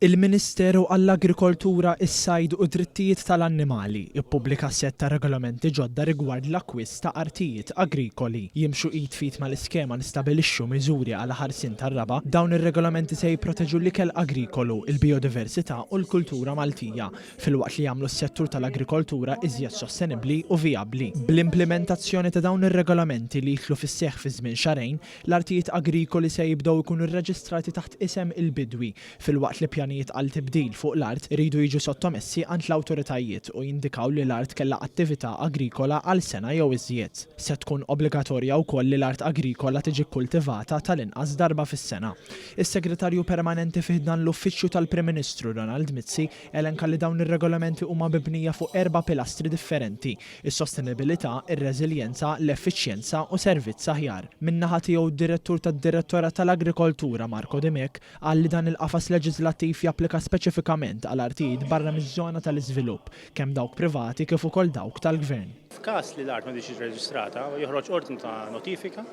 Il-Ministeru għall-Agrikoltura, is-Sajd u d-Drittijiet tal-Annimali ppubblika sett ta' regolamenti ġodda rigward l-akkwist ta' artijiet agrikoli. Jimxu id f'id mal-iskema Nistabilixxu Miżuri għall-Ħarsien tar-Raba', dawn ir-regolamenti se jipproteġu l-ikel agrikolu, il bijodiversità u l-kultura Maltija, filwaqt li jagħmlu s-settur tal-agrikoltura iżjed sostenibbli u vijabbli. Bl-implimentazzjoni ta' dawn ir-regolamenti li jidħlu fis-seħħ fi żmien xahrejn, L-artijiet agrikoli se jibdew ikunu rreġistrati taħt isem il-bidwi, filwaqt li pjanijiet għal tibdil fuq l-art iridu jiġu sottomessi għand l-awtoritajiet u jindikaw li l-art kellha attività agrikola għal sena jew iżjed. Se tkun obbligatorja wkoll li l-art agrikola tiġi kkultivata tal-inqas darba fis-sena. Is-Segretarju Permanenti fi ħdan l-Uffiċċju tal-Prim Ministru Ronald Mizzi elenka li dawn ir-regolamenti huma mibnija fuq erba' pilastri differenti, is-sostenibilità, ir-reżiljenza, l-effiċjenza u servizz aħjar. Min-naħa tiegħu d-Direttur tad-Direttorat tal-Agrikoltura Marco Dimech qal li dan il-qafas leġiżlattiv japplika speċifikament għal artijiet barra miż-żona tal-iżvilupp, kemm dawk privati kif ukoll dawk tal-Gvern. F'każ li l-art ma tiġix irreġistrata, joħroġ ordni ta' notifika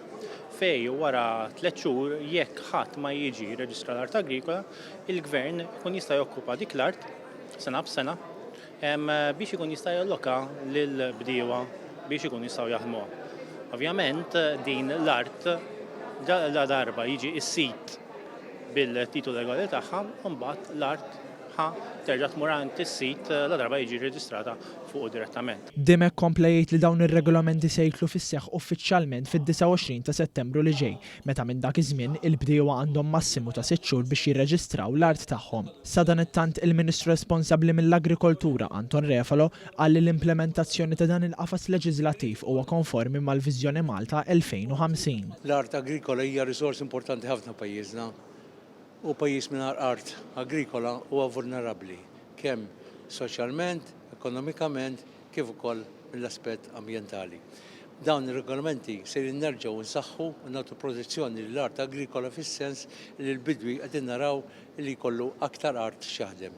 fejn wara tlett xhur jekk ħadd ma jiġi jirreġistra l-art agrikola, il-Gvern ikun jista' jokkupa dik l-art sena b'sena biex ikun jista' jalloka lill-bdiewa biex ikunu jistgħu jaħdmuha. Ovvjament din l-art la darba jiġi s-sid bil-titolu legali tagħha, mbagħad l-art ħa terġa' tmur għand is-sid la darba jiġi rreġistrata fuqu direttament. Dimech kompla jgħid li dawn ir-regolamenti se jidħlu fis-seħħ uffiċjalment fid-29 ta' Settembru li ġej, meta minn dak iż-żmien il-bdiewa għandhom massimu ta' sitt xhur biex jirreġistraw l-art tagħhom. Sadanittant, il-Ministru responsabbli mill-Agrikoltura, Anton Refalo, qal li l-implementazzjoni ta' dan il-qafas leġiżlattiv huwa konformi mal-Viżjoni Malta 2050. L-art agrikola hija riżors importanti ħafna f'pajjiżna u pajjiż mingħajr art agrikola huwa vulnerabbli kemm soċjalment, ekonomikament kif ukoll mill-aspett ambjentali. B'dawn ir-regolamenti sejrin nerġgħu nsaħħu u nagħtu protezzjoni lill-art agrikola fis-sens li l-bidwi qegħdin naraw li jkollu aktar art x'jaħdem.